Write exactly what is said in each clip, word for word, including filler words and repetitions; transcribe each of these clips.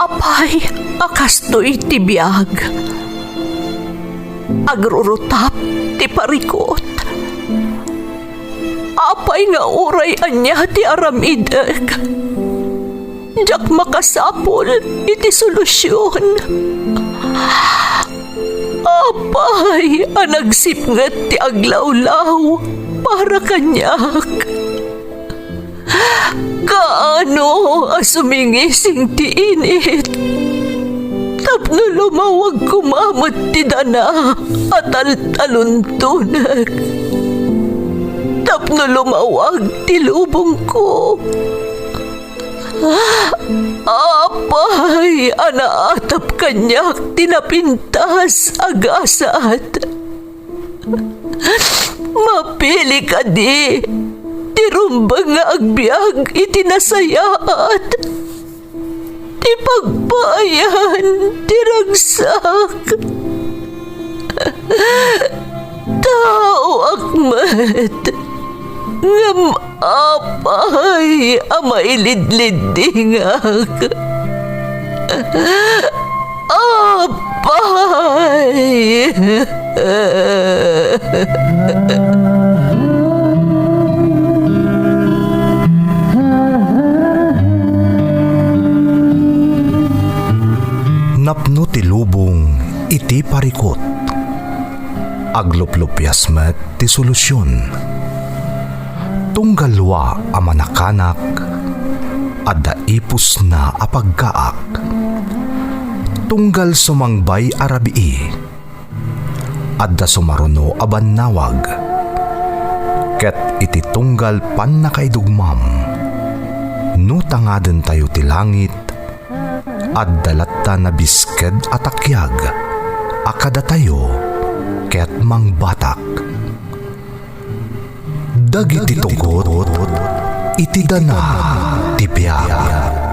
Apay a kastoy ti biag? Agrurutap ti parikut. Apay nga uray ania ti aramidek, diak makasapul iti solusion. Apay a nagsipnget ti aglawlaw para kaniak? Kaano a sumingising ti init tapno lumawag koma met ti dana a taltaluntonek, tapno lumawag ti lubongko? Apay a naatap kaniak ti napintas a gasat? Mapili kadi ti rumbeng nga agbiag iti nasayaat, ti pagpaayan ti ragsak? Taoak met, ngem apay a mailidliddingak? Apay! Napno ti lubong iti parikut. Agluplupias met ti solusion. Tunggal lua a manakanak, adda ipusna a paggaak. Tunggal sumangbay a rabii, adda sumaruno a bannawag. Ket iti tunggal pannakaidugmam, no tangadentayo ti langit, adda latta nabisked a takiag a kadatayo ket mangbatak. Dagiti tugot iti dana ti biag.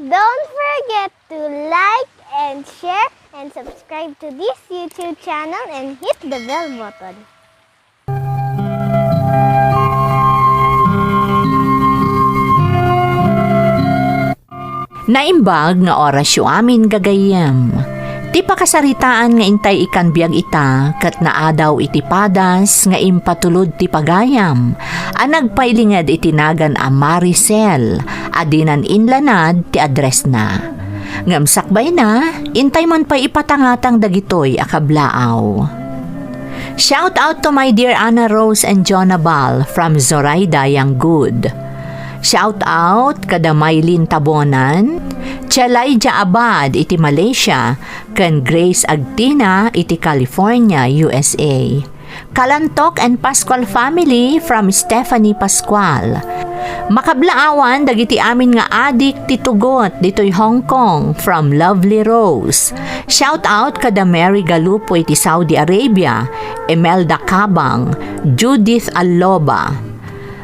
Don't forget to like and share and subscribe to this YouTube channel and hit the bell button. Naimbag nga orasyo amin, gagayyem. Ti pakasaritaan nga intay ikan biag ita ket naadaw iti padas nga impatulod ti pagayam a nagpailinged iti nagan a Maricel a dinan inlanad ti addressna. Ngem sakbayna, intay man pay ipatangatang dagitoy a kablaaw. Shout out to my dear Ana Rose and Jonah Bal from Zoraida, Yanggud. Shout out kada Mylene Tabonan, Chelaija Abad iti Malaysia, ken Grace Agtina iti California, U S A. Kalantok and Pascual family from Stephanie Pascual. Makablaawan dagiti amin nga adik ti tugot ditoy Hong Kong from Lovely Rose. Shout out kada Mary Galupo iti Saudi Arabia, Imelda Cabang, Judith Alloba.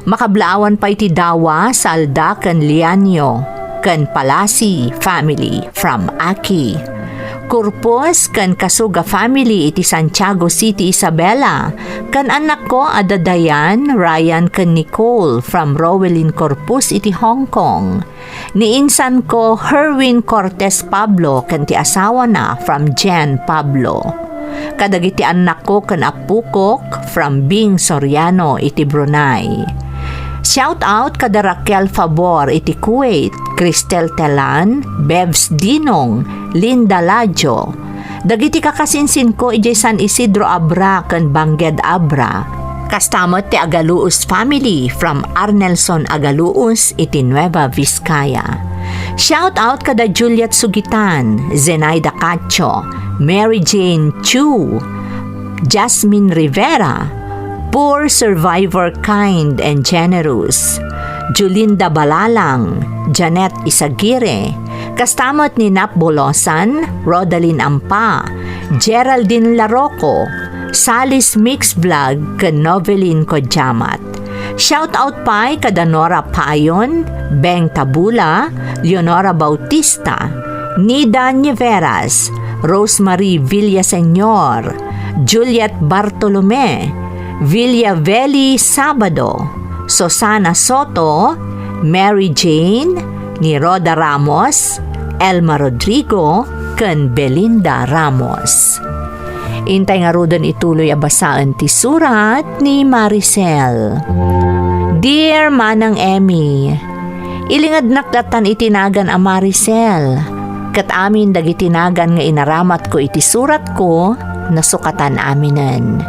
Makablaawan pay ti Dawa, Salda, ken Lianio, ken Palasi family from Aki. Corpus ken Kasuga family iti Santiago City, Isabela, ken annakko a da Dayan, Ryan, ken Nicole from Rowelyn Corpus iti Hong Kong. Ni insanko, Herwin Cortez Pablo, ken ti asawana from Jen Pablo. Kadagiti annakko ken appukok from Bing Soriano iti Brunei. Shout out kada Raquel Fabor iti Kuwait, Cristel Telan, Bebs Dinong, Linda Lajo. Dagiti kakasinsinko idiay San Isidro Abra ken Bangked Abra. Kasta met ti Agaluos family from Arnelson Agaluos iti Nueva Vizcaya. Shout out kada Juliet Sugitan, Zenaida Cacho, Mary Jane Chu, Jasmine Rivera, Poor Survivor Kind and Generous, Julinda Balalang, Janet Isagire, Kasta met ni Nap Bolosan, Rodalyn Ampa, Geraldine Larocco, Salis Mix Vlog, ken Novelin Kodiamat. Shout out pay kada Nora Payon, Beng Tabula, Leonora Bautista, Nida Nieveras, Rosemary Villaseñor, Juliet Bartolome, Villa Veli Sabado, Susana Soto, Mary Jane, ni Rhoda Ramos, Elma Rodrigo, ken Belinda Ramos. Intay ngaruden ituloy a basaen ti surat ni Maricel. Dear Manang Emmy, ilingednak latan iti nagan a Maricel, ket amin dagiti nagan nga inaramatko iti suratko, nasukatan aminen.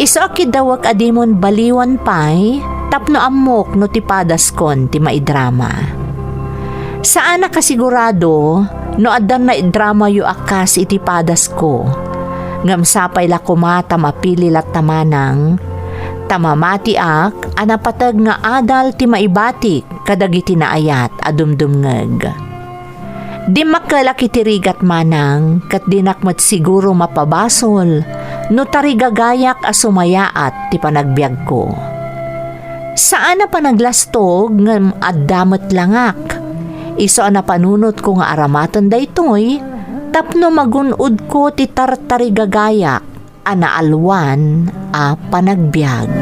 Isu a kiddawek a dimon baliwan pay tapno ammok no ti padaskon ti maidrama. Saan a kasigurado no addan naidramayo a kas iti padasko. Ngem sapay la koma ta mapili latta manang, ta mamatiak a napateg nga adal ti maibatik kadagiti naayat a dumdumngeg. Dimmakkelak iti rigat manang, ket dinak met siguro mapabasol no tarigagayak a sumayaat ti panagbiagko. Saan a panaglastog ngem adda met langak. Isu a napanunotko nga aramaten daytoy tapno magun-odko ti tartarigagayak a naalwan a panagbiag.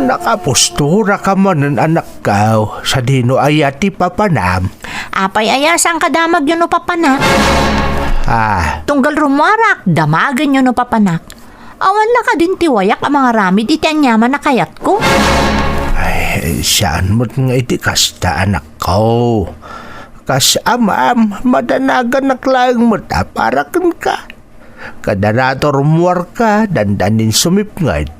Nakapostura ka manen, anakko. Sadino aya ti papanam? Apay aya, saan ka damagyo no papanak? Ah. Tunggal rummuarak, damagenyo no papanak. Awan la kadin ti wayak a mangaramid iti aniaman a kayatko. Ay, saan met nga iti kasta, anakko. Kas amam, madanaganak laeng met a para kenka. Kada rato rummuarka, dandanin sumipnget.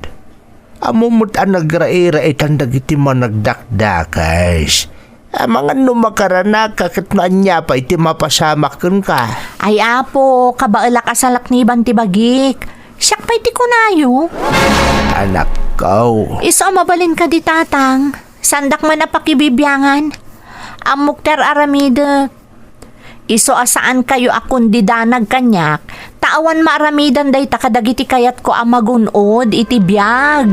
Ammom met a nagrairaitan dagiti managdakdakes. Amangan no makaranaka ket no ania pay ti mapasamak kenka. Ay, Apo, kabaelak a salakniban ti bagik. Siak pay ti kunayo. Anakko. Isu a mabalin kadi, Tatang. Saandak man a pakibibiangan. Ammok ti ar-aramidek. Isu a saankayo a kundidanag kaniak, ta awan maaramidan dayta kadagiti kayatko a magun-od iti biag.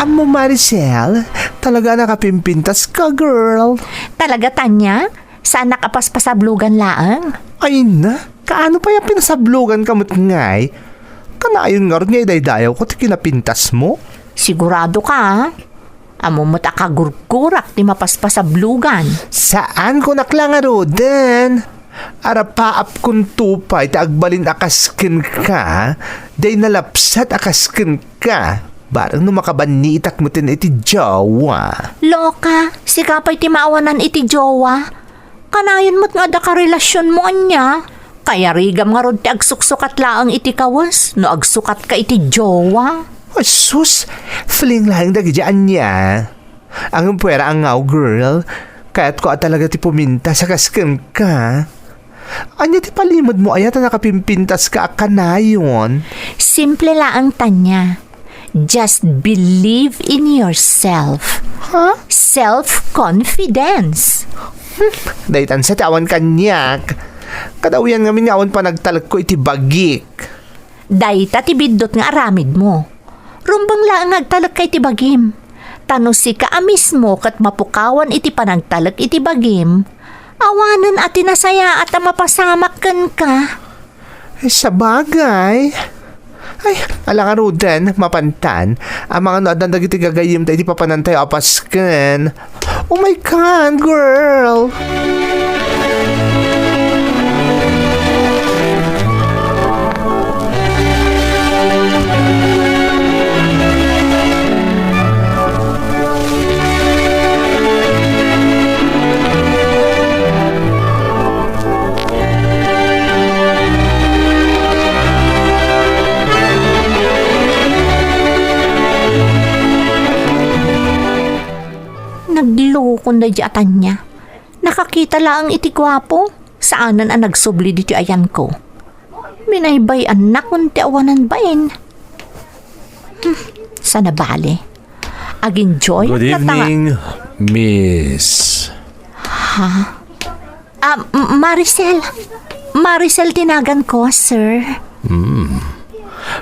Ammo, Maricel, talaga a nakapimpintas ka, girl. Talaga, Tanya? Saanak a paspasablogan laeng? Ay na, kaano pay a pinasablogan ka met ngay? Kanayon ngarud nga idaydayawko ti kinapintasmo? Sigurado ka, a? Ammom met a kagurgurak ti mapaspasablogan. Saan, kunak la ngaruden. Arapaapkonto pay ti agbalin a kas kenka, diay nalapsat a kas kenka. Bareng no makabannitak met iti jowa. Loka, sika pay ti maawanan iti jowa. Kanayon met nga adda karelasionmo, ania? Kayarigam ngarud ti agsuksukat laeng iti kawes no agsukatka iti jowa. Ay, sus! Feeling laeng dagiti ania. Ngem puera a ngaw, girl. Kayatko a talaga ti pumintas a kas kenka. Ania ti palimedmo aya ta nakapimpintaska a kanayon? Simple laeng, Tanya. Just believe in yourself. Ha? Self-confidence. Hmm, daytan sa ti awan kaniak. Kadawian ngamin nga awan panagtalekko iti bagik. Dayta ti biddut nga aramidmo. Rumbeng laeng nga agtalekka iti bagim. Ta no sika a mismo ket mapukawan iti panagtalek iti bagim, awanen a ti nasayaat a mapasamak kenka. Ay, sabagay. Ay, ala ngaruden, mapantan. Amangan no addan dagiti gagayyemta iti papanantayo a pasken. Oh my God, girl! daydi a Tania. Nakakita laeng iti guapo, saanen a nagsubli ditoy ayanko. Binaybay-annakon ti awanan bain. Hmm, saan a bale. Aginjoy Good evening, Miss. Ha? Ah, M-, Maricel. Maricel ti naganko, sir. Hmm.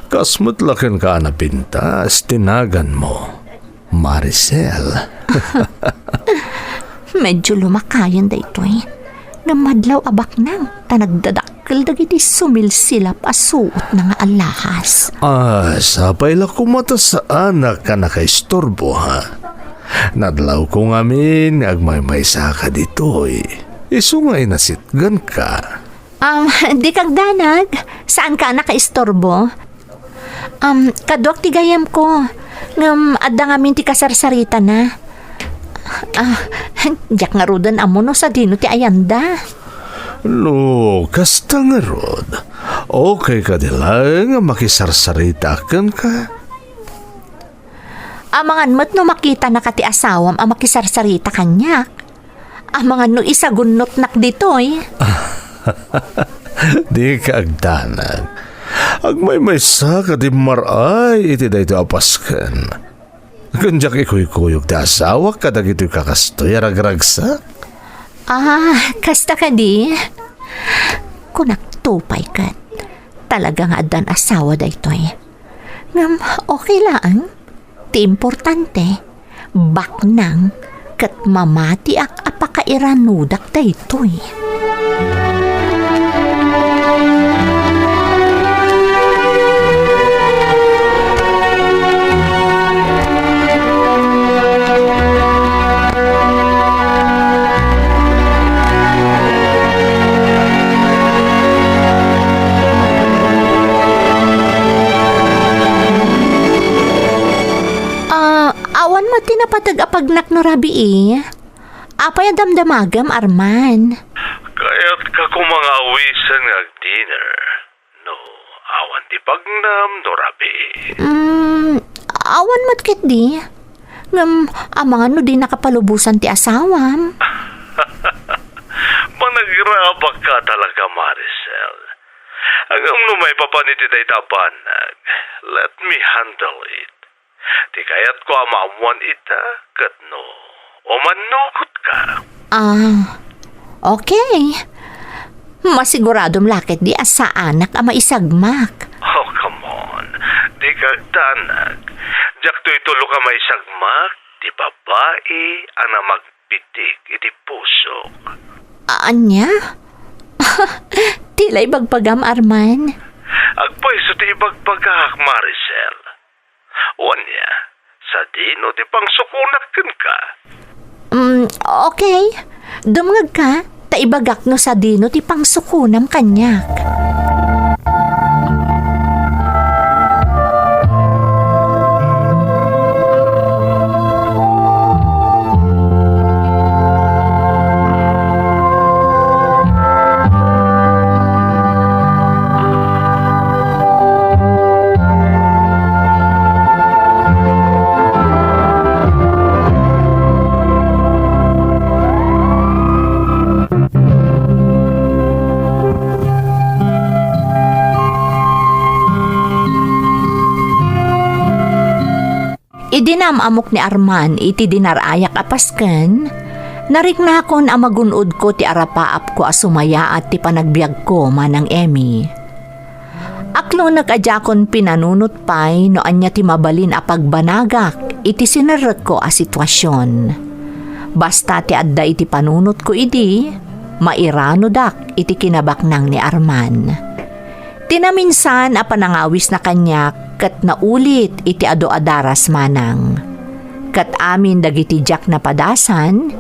Kas met la kenka a napintas ti naganmo, Maricel. Medyo lumakayen daytoy. Ngem madlaw a baknang, ta nagdadakkel dagiti sumilsilap a suotna nga alahas. Ah, sapay la koma ta saanak a nakaisturbo, ha? Nadlawko ngamin nga agmaymaysaka ditoy. Isu nga inasitganka. Um, di kagdanag, saanka a nakaisturbo? Um, kaduak ti gayyemko, ngem adda ngamin ti kasarsaritana. Ah, diak ngaruden ammo no sadino ti ayanda. No, kasta ngarud, okay kadi laeng a makisarsarita kenka? Amangan met no makitanaka ti asawam a makisarsarita kaniak. Amangan no isagunnotnak ditoy. Dika agdanag. Agmaymaysa ka ti mar-ay iti daytoy a pasken. Ken diak ikuykuyog ti asawak kadagitoy kakastoy a ragragsak. Ah, kasta kadi? Kunakto pay ket, talaga nga addan asawa daytoy. Ngem okay laeng. Ti importante, baknang ket mamatiak a pakairanudak daytoy. Ah, awan met ti napateg a pagnak no rabii. Apay a damdamagem, Arman? Kayatka koma nga awisen nga agdinner. No, awan ti pagnam no rabii. Mm, awan met ketdi. Ngem, amangan no dinaka palubosan ti asawam? Managrabak ka talaga, Maricel. Ngem no maipapan iti dayta a banag, let me handle it. Ti kayatko a maammuan ita, ket no, umannugot ka. Ah, okay. Masiguradom la ketdi a saanak a maisagmak. Oh, come on. Dika agdanag. Diak toy tulok a maisagmak ti babai a namagpitik iti pusok. A-, ania? Ti la ibagbagam, Arman? Agpayso ti ibagbagak, Maricel. Wen aya, sadino ti pangsukonak kenka? Mm, okay. Dumngegka, ta ibagak no sadino ti pangsukonam kaniak. Idi naam-ammok ni Arman iti dinar-ayak a pasken, nariknakon a magun-odko ti arapaapko a sumayaat ti panagbiagko, Manang Emmy. Aklonek a diakon pinanunot pay no ania ti mabalin a pagbanagak iti sinerrekko a situasion. Basta ti adda iti panunotko idi, mairanodak iti kinabaknang ni Arman. Ti naminsan a panangawisna kaniak ket naulit iti adu a daras manang. Ket amin dagiti diak napadasan,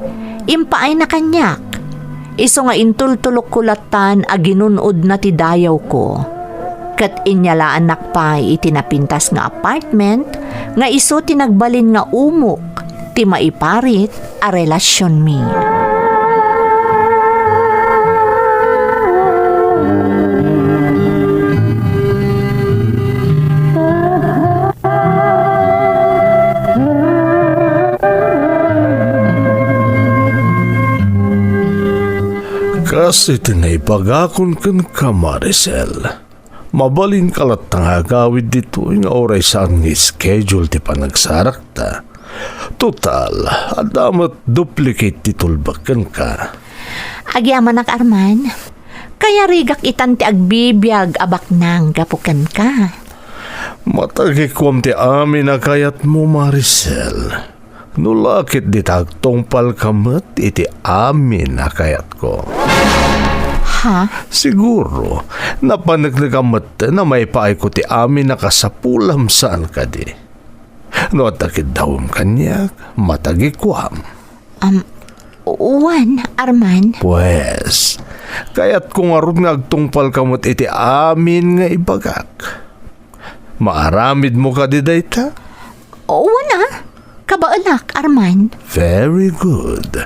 impaayna kaniak. Isu nga intultulokko lattan a ginun-odna ti dayawko. Ket inyalaannak pay iti napintas nga apartment nga isu ti nagbalin nga umok ti maiparit a relasionmi. Kas iti naibagakon kenka, Maricel, mabalinka latta nga agawid ditoy nga uray saan nga schedule ti panagsarakta. Total, adda met duplicate ti tulbek kenka. Agyamanak, Arman. Kayarigak itan ti agbibiag a baknang gapu kenka. Matagikuam ti amin a kayatmo, Maricel. No la ket dita agtungpalka met iti amin a kayatko. Ha? Siguro, napaneknekam met a maipaayko ti amin a kasapulam saan kadi. No adda ket dawem kaniak, matagikuam. Um, wen, Arman. Pues, kayatko ngarud nga agtungpalka met iti amin nga ibagak. Maaramidmo kadi dayta? Wen a. Kabaelak, Arman. Very good.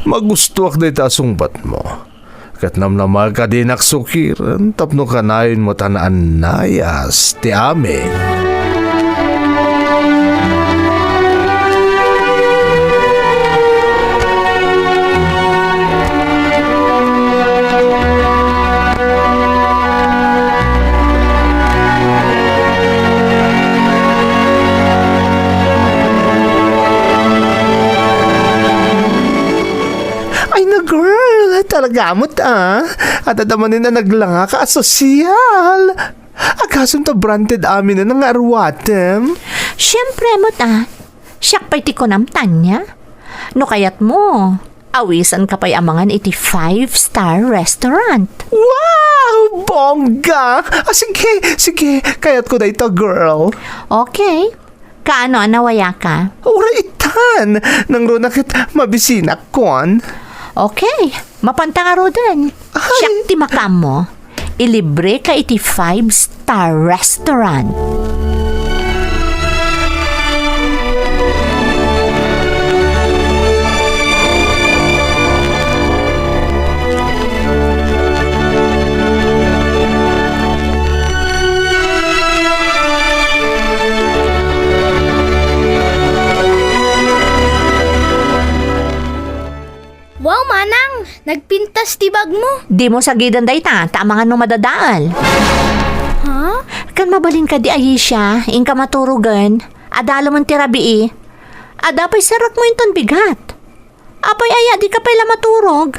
Magustoak dayta a sungbatmo. Ket namnama kadi nga agsukiren tapno kanayon met a naannayas ti amin. Ay na, girl, talaga met a. Adda manen a naglanga ka a sosyal. Agasem ta branded amin a nga aruatem. Siyempre met a. Siak pay ti kunam, Tanya. No kayatmo, awisanka pay a mangan iti five-star restaurant. Wow! Bongga! Ah, sige, sige. Kayatko dayta, girl. Okay. Kaano a nawayaka? Uray itan! Nangruna ket mabisinak, kon. Okay. Mapanta ngaruden. Ay. Siak ti makaammo. Ilibreka iti five-star restaurant. Wow, Manang! Nagpintas ti bagmo. Dimo sagiden dayta, ta amangan no madadael. Ha? Kan mabalin kadi, Aisha, inka maturogen. Adda laeng ti rabii. Adda pay serrekmo inton bigat. Apay aya, dika pay la maturog?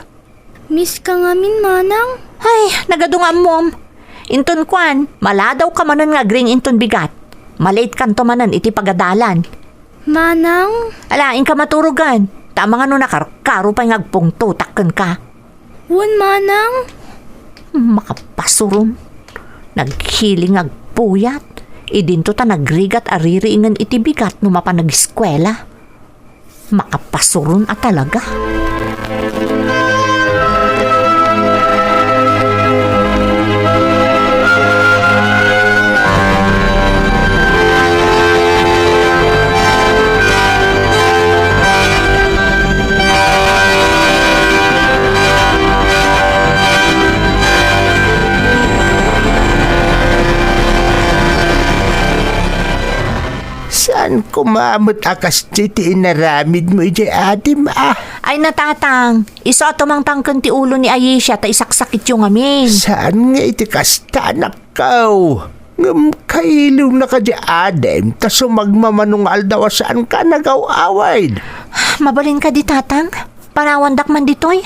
Miss ka ngamin, Manang. Ay, nagadu nga ammom. Inton kuan, maladawka manen nga agring inton bigat. Maleitkanto manen iti pagadalan. Manang? Ala, inka maturogen. Ta amangan no nakarkaro pay nga agpungtotak kenka. Wen, Manang. Makapasuron. Naghiling agpuyat. Idinto ta nagrigat a ririingen iti bigat no mapan ageskuela. Makapasuron a talaga. Saan koma met a kasdi ti inaramidmo idiay adim, a? Ay, natatang, isu a tumangtang ken ti ulo ni Aisha ta isaksakityo ngamin. Saan nga iti kasta, anakko? Ngem kailiwna kadi adim ta sumagmamano nga aldaw a saanka a nagaw-awid. Mabalin kadi, tatang? Panawandak man ditoy?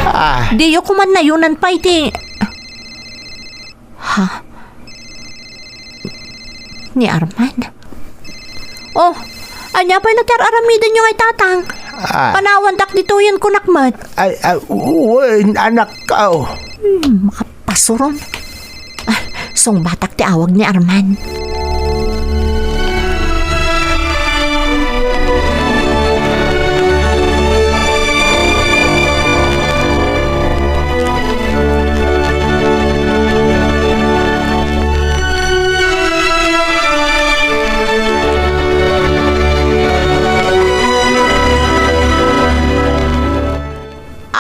Ah. Diyo koman nayonan pay ti Ha? Ni Arman? Oh, ania pay la ti ar-aramidenyo ngay, tatang? Ah. Panawandak ditoyen, kunak met. Ay, ay, wen, anakko. Hmm, makapasuron. Ah, sungbatak ti awag ni Arman.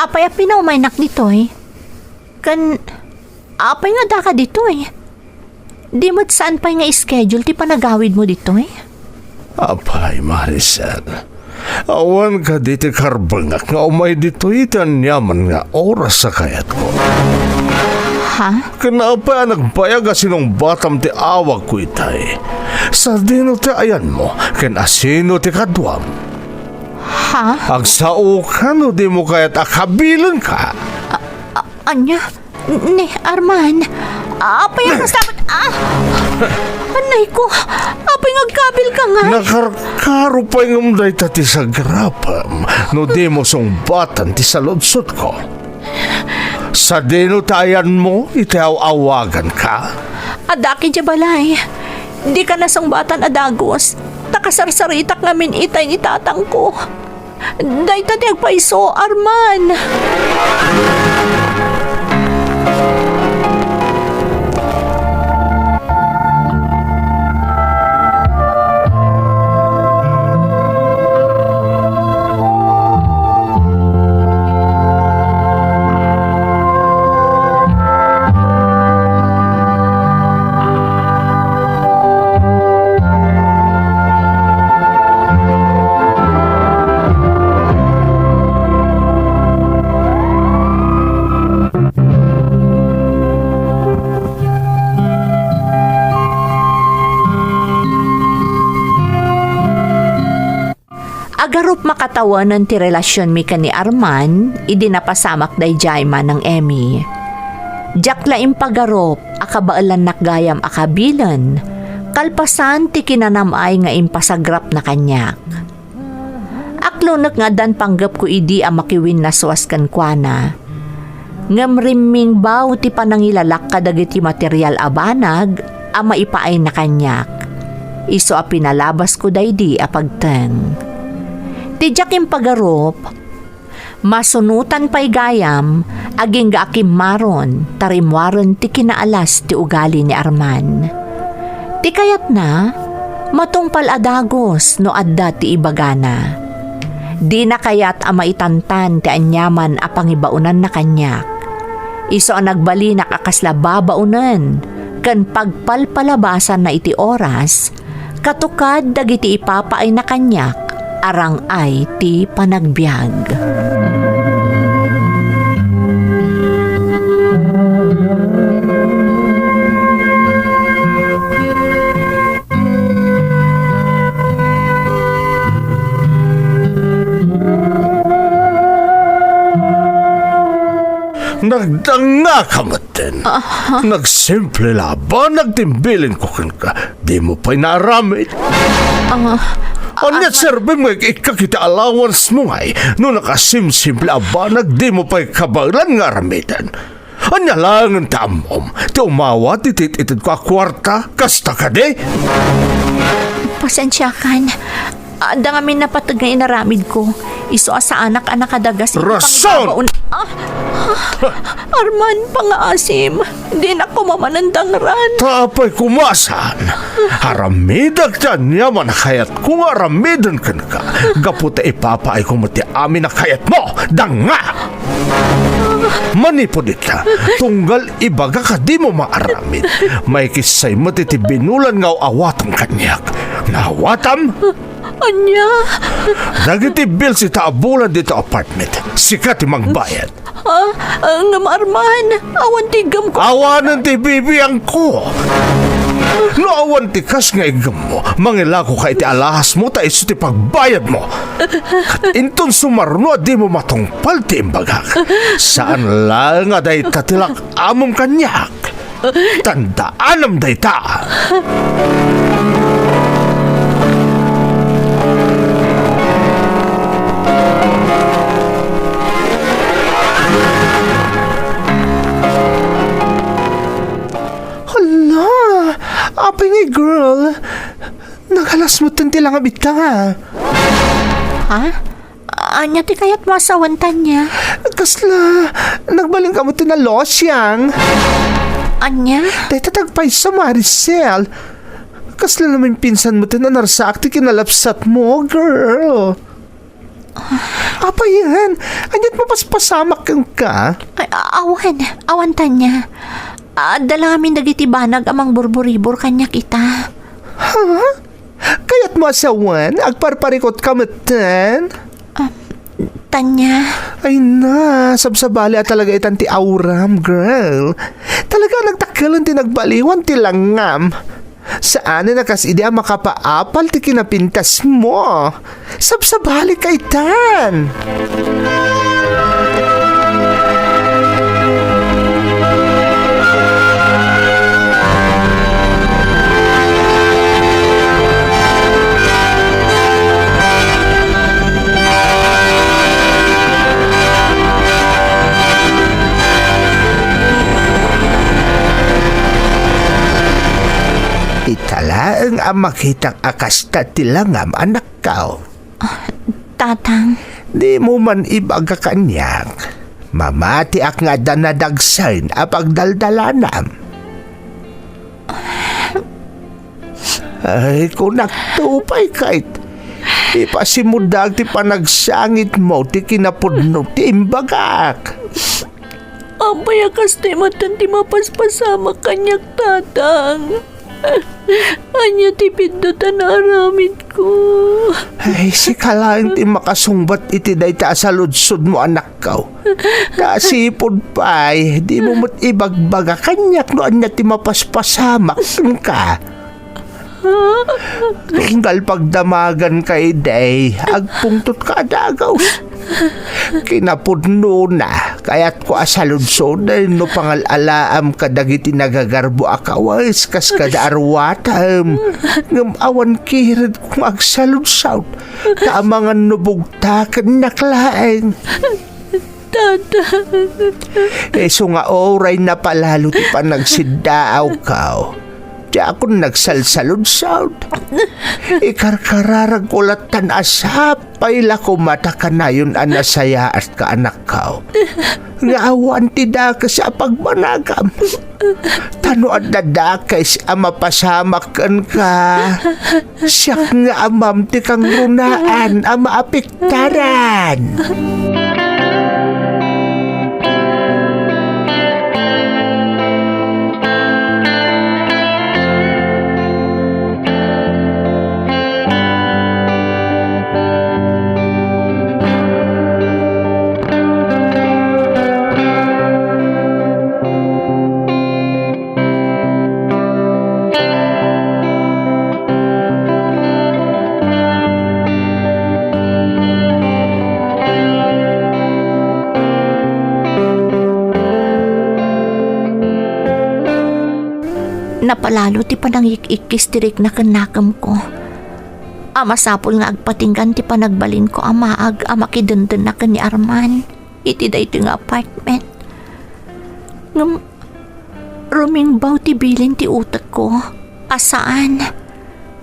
Apay a pinaumaynak ditoy? Ken apay nga daka ditoy? Di met saan pay nga schedule ti panagawidmo ditoy? Apay, Maricel, Awan kadi ti karbengak nga umay ditoy iti aniaman nga oras a kayatko. Ha? Ken apay a nagbayag a sinungbatam ti awagko itay? Sadino ti ayanmo ken asino ti kaduam? Ha? Agsaoka no dimo kayat a kabilenka. A-, a-, ania? Ni Arman, apay a kasabat? Ah! Anay ko, apay nga agkabilka nga? Nakarkaro pay ngem dayta ti sagrapem no dimo sungbatan ti saludsodko. Sadino ti ayanmo iti aw-awaganka? Adda idiay balay. Dika nasungbatan a dagus, ta kasarsaritak ngamin itay ni tatangko. Dayta ti agpayso, Arman. Agarup makatawanen ti relasionmi ken ni Arman idi napasamak daydiay Manang Emmy. Diak la impagarup a kabaelannak gayam a kabilen, kalpasan ti kinanam-ay nga impasagrapna kaniak. Aklonek nga addan panggepko idi a makiwinnaswas kenkuana. Ngem rimmingbaw ti panangilalak kadagiti material a banag a maipaayna kaniak. Isu a pinalabasko daydi a pagteng. Ti diak impagarup, masunotan pay gayam, agingga a kimmaron, ta rimmuaren ti kinaalas ti ugali ni Arman. Ti kayatna, matungpal a dagus no adda ti ibagana. Dina kayat a maitantan ti aniaman a pangibaonanna kaniak. Isu a nagbalinak a kasla babaonen ken pagpalpalabasanna iti oras, katukad dagiti ipapaayna kaniak a rang-ay ti panagbiag. Nagdangngaka metten. Ah. Nagsimple la a banag ti imbilinko kenka. Dimo pay naaramid. Ah, ania ah, serbim nga ik-ikkak iti allowance mo ngay? No nakasimsimple a banag, dimo pay kabaelan nga aramiden. Ania laengen ti ammom? Ti umawat iti it-itedko a kuarta, kasta kadi? Pasensiakan. Adda ngamin napateg nga inaramidko. Isu a saanak a nakadagas iti Rason! Pangibabaon. Ah! Arman, pangaasim. Dinak koma manen dangran. Ta apay koma saan? Aramidak ti aniaman a kayatko nga aramiden kenka. Gapu ta ipapaayko met ti amin a kayatmo. Danga! Manipud ita, tunggal ibagak a dimo maaramid, maikissay met iti binulan nga aw-awatam kaniak. Naawatam? Ania? Dagiti bills ita a bulan dita apartment, sika ti mangbayad. Ah, ah, ngem Arman, awan ti iggamko. Awanen ti bibiangko. No awan ti kas nga iggammo, mangilakoka iti alahasmo ta isu ti pagbayadmo. Ket inton sumarno a dimo matungpal ti imbagak, saan laeng a dayta ti lak-amem kaniak. Tandaanam dayta. Hala! Apay ngay, girl? Nagalas metten ti langab ita. Ha? Ania ti kayatmo a sawen, Tanya? Kasla, nagbalinka metten a losyang. Ania? Dayta ti agpayso, Maricel. Kasla namimpinsan metten a narsaak ti kinalabsatmo, girl. Apayen, ania't mapaspasamak kenka? Ay, a-, awan, awan, Tanya. Adda la ngamin dagiti banag a mangburburibur kaniak ita. Ha? Kay Ket mo asawan, agparparikot ka metten? Ah, Tanya. Ay na, sabsabali a talaga itan ti auram, girl. Talaga nagtakkelen ti nagbaliwan ti langngam. Saanen a kas idi a makapaapal ti kinapintas mo. Sabsabali ka itan. Ita laeng a makitak a kasta ti langam, anakko. Ah, Tatang. Dimo man ibaga kaniak. Mamatiak nga adda nadagsen a pagdaldalanam. Ay, kunak to pay, Kate. Ipasimudag ti panagsangitmo ti kinapudno ti imbagak. Apay a kasta metten ti mapaspasamak kaniak, Tatang? Ania ti pindut a naaramidko? Ay, sika laeng ti makasungbat iti dayta a saludsodmo, anakko. Ta sipud pay, dimo met ibagbaga kaniak no ania ti mapaspasamak kenka. Tunggal pagdamaganka idi, agpungtotka a dagus. Kinapudnona, kayatko a saludsoden no pangal-alaam kadagiti nagagarbo a kawes kas kada aruatem. Ngem awan kiredko nga agsaludsod, ta amangan no bugtakennak laeng. Tata. Isu nga uray napalalo ti panagsiddaawko. Diakon nagsalsaludsod. Ikarkararagko lattan a sapay la koma ta kanayon a nasayaatka, anakko. Nga awan ti dakes a pagbanagam. Ta no adda dakes a mapasamak kenka, siak nga amam ti kangrunaan a maapektaran. Napalalo ti panangik-ikkis ti rikna ken nakemko. A masapul nga agpatinggan ti panagbalinko a maag a makidendennaka ken ni Arman iti daytoy nga apartment. Ngem rumingbaw ti bilin ti utekko a saan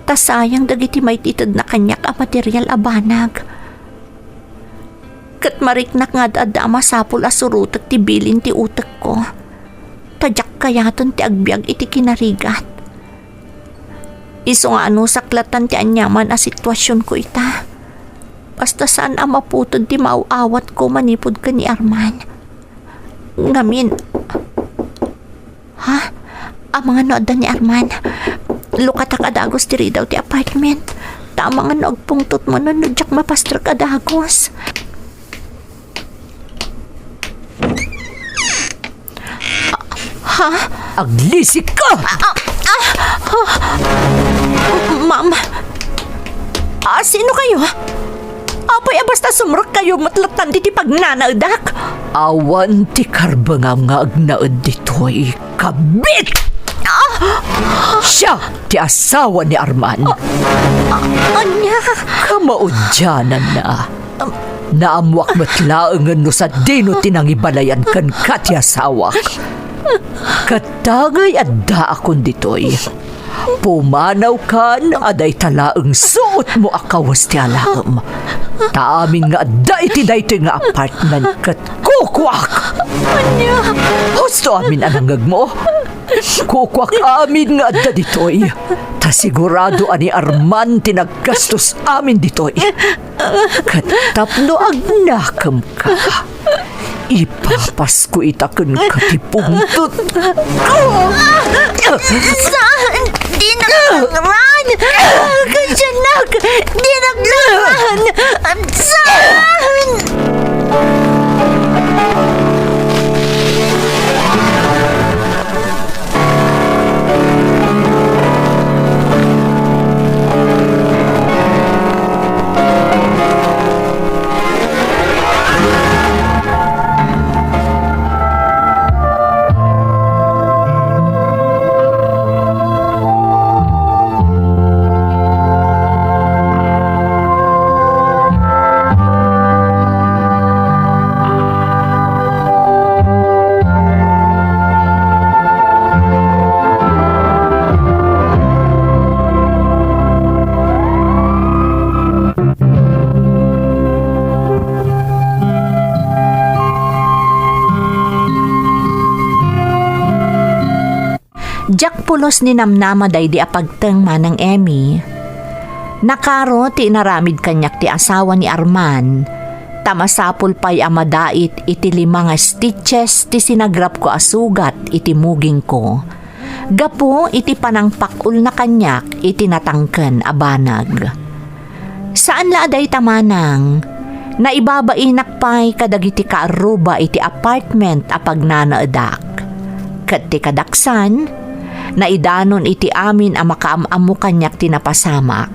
ta sayang dagiti maititedna kaniak a material a banag. Ket mariknak nga ad-adda a masapul a surotek ti bilin ti utekko, ta diak kayaten ti agbiag iti kinarigat. Isu nga anusak lattan ti aniaman a situasionko ita. Basta saan a maputed ti maaw-awatko manipud ken ni Arman. Ngamin, ha? Amangan no adda ni Arman. Lukatak a dagus ti ridaw ti apartment. Ta amangan no agpungtotmo no diak mapastrek a dagus. Ha? Aglisitka! Ah, ah, ah, ah. Ma'am, ah, sino kayo? Apay a basta sumrekkayo met lattan ditoy pagnanaedak? Awan ti karbengam nga agnaed ditoy, kabit! Ah! Siak ti asawa ni Arman. Ah, ah, ania? Kamaudiananna. Naammoak met laengen no sadino ti nangibalayan kenka ti asawak. Ket ta ngay addaakon ditoy, pumanawkan a dayta laeng suotmo a kawes ti alaem. Ta amin nga adda iti daytoy nga apartment ket kukuak! Ania? Husto amin a nangngegmo? Kukuak amin nga adda ditoy. Ta sigurado a ni Arman ti naggastos amin ditoy. Ket tapno agnakemka, Ipapasko ita kenka ti pungtot. Saan? Dinak nangran! Kasianak! Dinak nangran! Saan? Diak pulos ninamnama daydi a pagteng, Manang Emmy. Nakaro ti inaramid kaniak ti asawa ni Arman, ta masapul pay a madait iti lima nga stitches ti sinagrapko a sugat iti mugingko, gapu iti panangpak-ulna kaniak iti natangken a banag. Saan la a dayta, Manang. Naibabainak pay kadagiti kaarruba iti apartment a pagnanaedak. Ket ti kadaksan, naidanon iti amin a makaam-ammo kaniak ti napasamak.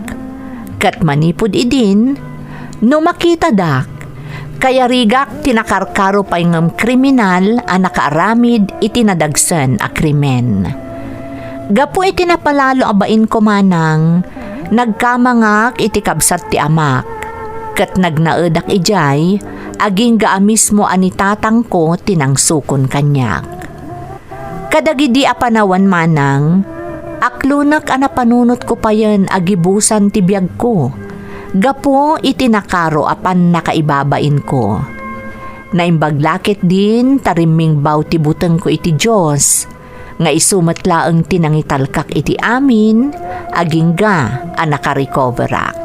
Ket manipud idin, no makitadak, kayarigak ti nakarkaro pay ngem kriminal a nakaaramid iti nadagsen a krimen. Gapu iti napalalo a bainko, Manang, nagkamangak iti kabsat ti amak, ket nagnaedak idiay agingga a mismo a ni tatangko ti nangsukon kaniak. Kadagidi a panawen, Manang, aklonek a napanunotko payen a gibusan ti biagko gapu iti nakaro a pannakaibabainko. Naimbag la ketdin ta rimmingbaw ti butengko iti Dios, nga isu met laeng ti nangitalkak iti amin, agingga a nakarecoverak.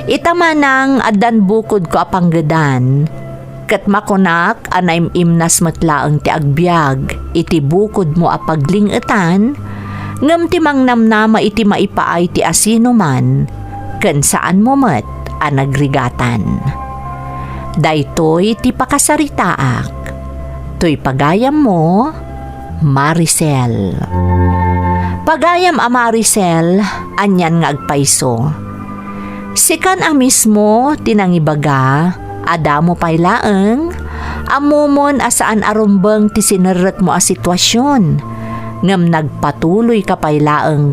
Ita, Manang, addan bukodko a panggedan, ket makunak a naim-imnas met laeng ti agbiag iti bukodmo a pagling-etan, ngem ti mangnamnama iti maipaay ti asinoman, ken saanmo met a nagrigatan. Daytoy ti pakasaritaak. Toy pagayammo, Maricel. Pagayam a Maricel, anian nga agpayso. Sikan a mismo ti nangibaga a damo pay laeng, ammomon a saan a rumbeng ti sinerrekmo a situasion, ngem nagpatuloyka pay laeng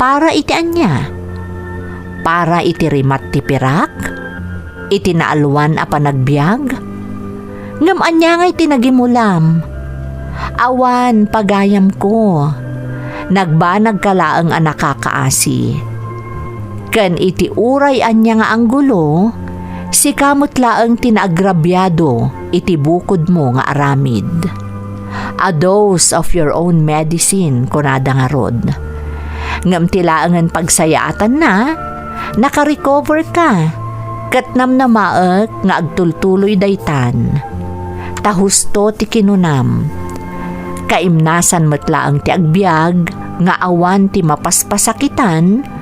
para iti ania? Para iti rimat ti pirak? Iti naalwan a panagbiag? Ngem ania ngay ti nagimulam? Awan, pagayamko. Nagbanagka laeng a nakakaasi. Ken iti uray ania nga anggulo, sika met laeng ti naagrabiado iti bukodmo nga aramid. "A dose of your own medicine," kunada ngarud. Ngem ti laengen pagsayaatanna, nakarecover ka, ket namnamaek nga agtultuloy daytan. Ta husto ti kinunam, kaimnasan met laeng ti agbiag nga awan ti mapaspasakitan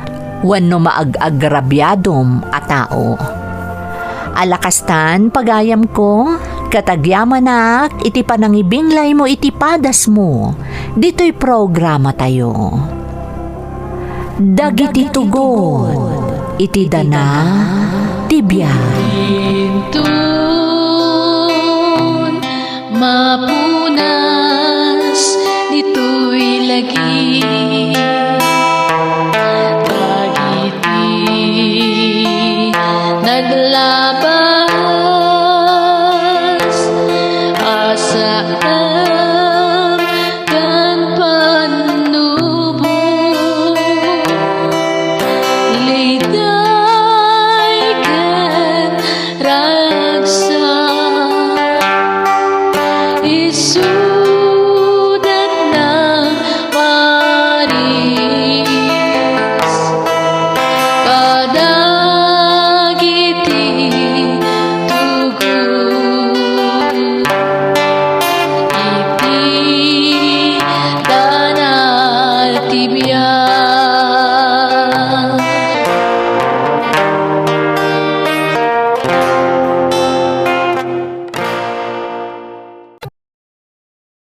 wenno maag-agrabiadom a tao. Alakastan, pagayamko, ket agyamanak iti panangibinglaymo iti padasmo ditoy programatayo. Dagiti tugot iti dana ti biag. Inton mapunas ditoy lagi. Dagiti naglabas a saan ken pannubo, liday ken ragsak, isudatna paris kada